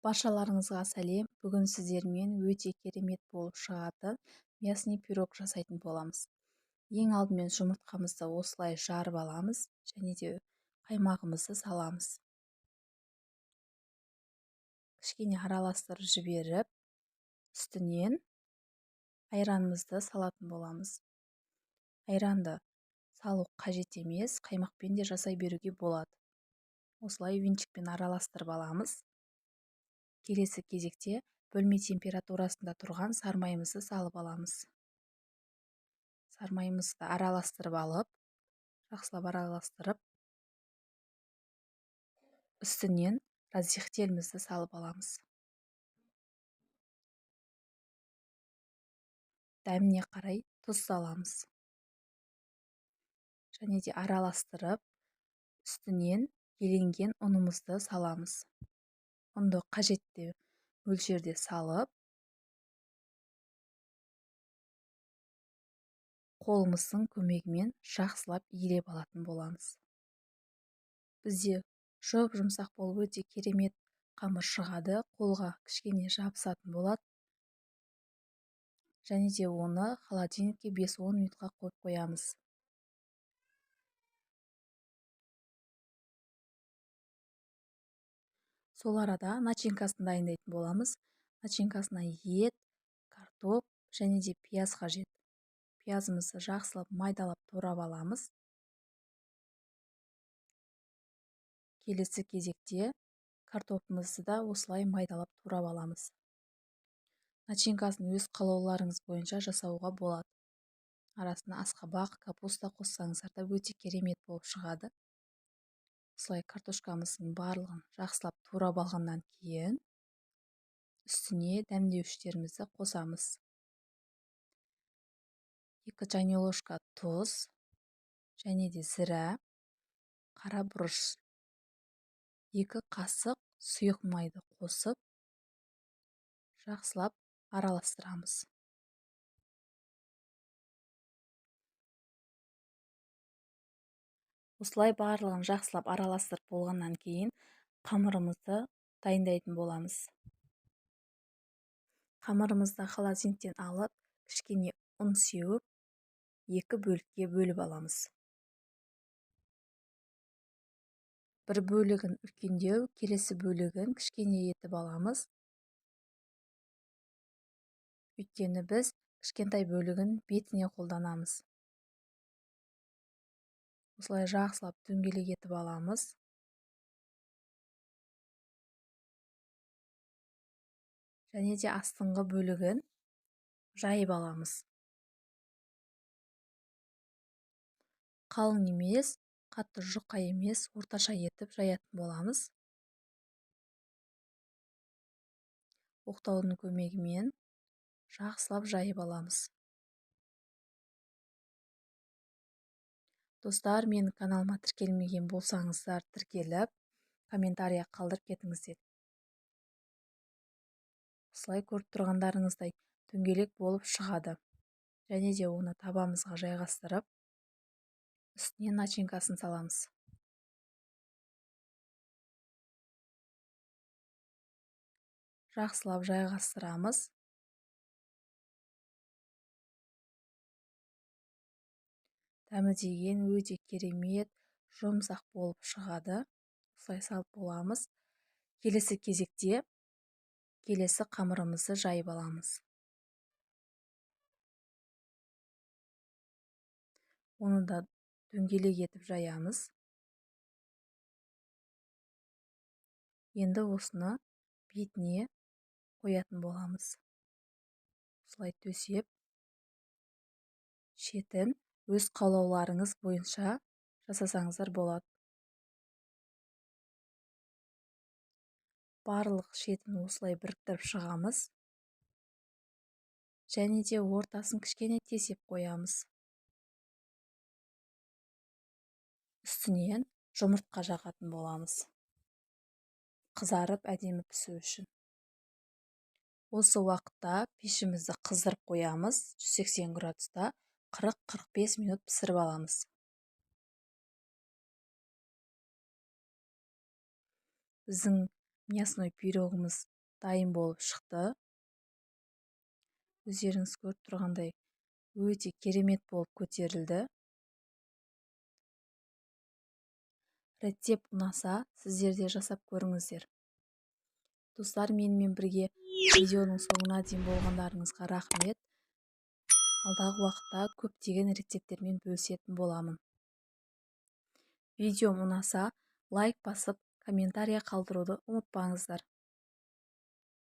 Баршаларыңызға сәлем. Бүгін сіздермен өте керемет болып шығатын мясной пирог жасайтын боламыз. Ең алдымен жұмыртқамызды осылай жарып аламыз және де қаймағымызды саламыз. Кішкене араластырып жіберіп, үстінен айранымызды салатын боламыз. Айранды салу қажет емес, қаймақпен де жасай беруге болады. Осылай венчикпен араластырып аламыз. Келесі кезекте бөлме температурасында тұрған сармайымызды салып аламыз. Сармайымызды араластырып алып, жақсылап араластырып, үстінен разрыхителімізді салып аламыз. Дәміне қарай тұз саламыз. Және де араластырып, үстінен еленген ұнымызды саламыз. Ұнды қажетті мөлшерде салып, қолымыздың көмегімен жақсылап илеп алатын боламыз. Бізде жұп-жұмсақ болып өте керемет қамыр шығады, қолға кішкене жабысатын болады. Және де оны холодильникке 5-10 минутқа қойып қоямыз. Сол арада начинкасын дайындайтын боламыз. Начинкасына ет, картоп және де пияз қажет. Пиязымызды жақсылап майдалап турап аламыз. Келесі кезекте картопымызды да осылай майдалап турап аламыз. Начинкасын өз қалауларыңыз бойынша жасауға болады. Арасына асқабақ, капуста қоссаңыздар да өте керемет болып шығады. Осылай картошкамыздың барлығын жақсылап турап алғаннан кейін үстіне дәмдеуіштерімізді қосамыз. 2 чайный ложка тұз және де зіра, қара бұрыш, 2 қасық сұйық майды қосып жақсылап араластырамыз. Осылай барлығын жақсылап араластырып болғаннан кейін қамырымызды дайындайтын боламыз. Қамырымызды холодильниктен алып, кішкене ұн сеуіп, 2 бөлікке бөліп аламыз. Бір бөлігін үлкендеу, келесі бөлігін кішкене етіп аламыз. Өйткені біз кішкентай бөлігін бетіне қолданамыз. Осылай жақсылап дөңгелек етіп аламыз. Және де астыңғы бөлігін жайып аламыз. Қалың емес, қатты жұқа емес, орташа етіп жаятын боламыз. Оқтаудың көмегімен жақсылап жайып аламыз. Достар, менің каналыма тіркелмеген болсаңыздар, тіркеліп, комментария қалдырып кетіңіздер. Осылай көріп тұрғандарыңыздай дөңгелек болып шығады. Және де оны табамызға жайғастырып, үстіне начинкасын саламыз. Жақсылап жайғастырамыз. Дәмі деген өте керемет, жұмсақ болып шығады. Осылай салып боламыз. Келесі кезекте келесі қамырымызды жайып аламыз. Оны да дөңгелек етіп жаямыз. Енді осыны бетіне қоятын боламыз. Осылай төсеп, шетін өз қалауларыңыз бойынша жасасаңыздар болады. Барлық шетін осылай біріктіріп шығамыз. Және де ортасын кішкене тесеп қоямыз. Үстінен жұмыртқа жағатын боламыз. Қызарып әдемі пісу үшін. Осы уақытта пешімізді қыздырып қоямыз. 180 градуста 40-45 минут пісіріп аламыз. Біздің мясной пирогымыз Дайын болып шықты. Өздеріңіз көріп тұрғандай, өте керемет болып көтерілді. Рецепт ұнаса, сіздер де жасап көріңіздер. Достар, менімен бірге видеоның соңына дейін болғандарыңызға рахмет. Алдағы уақытта көптеген рецепттермен бөлісетін боламын. Видеом ұнаса, лайк басып, комментария қалдыруды ұмытпаңыздар.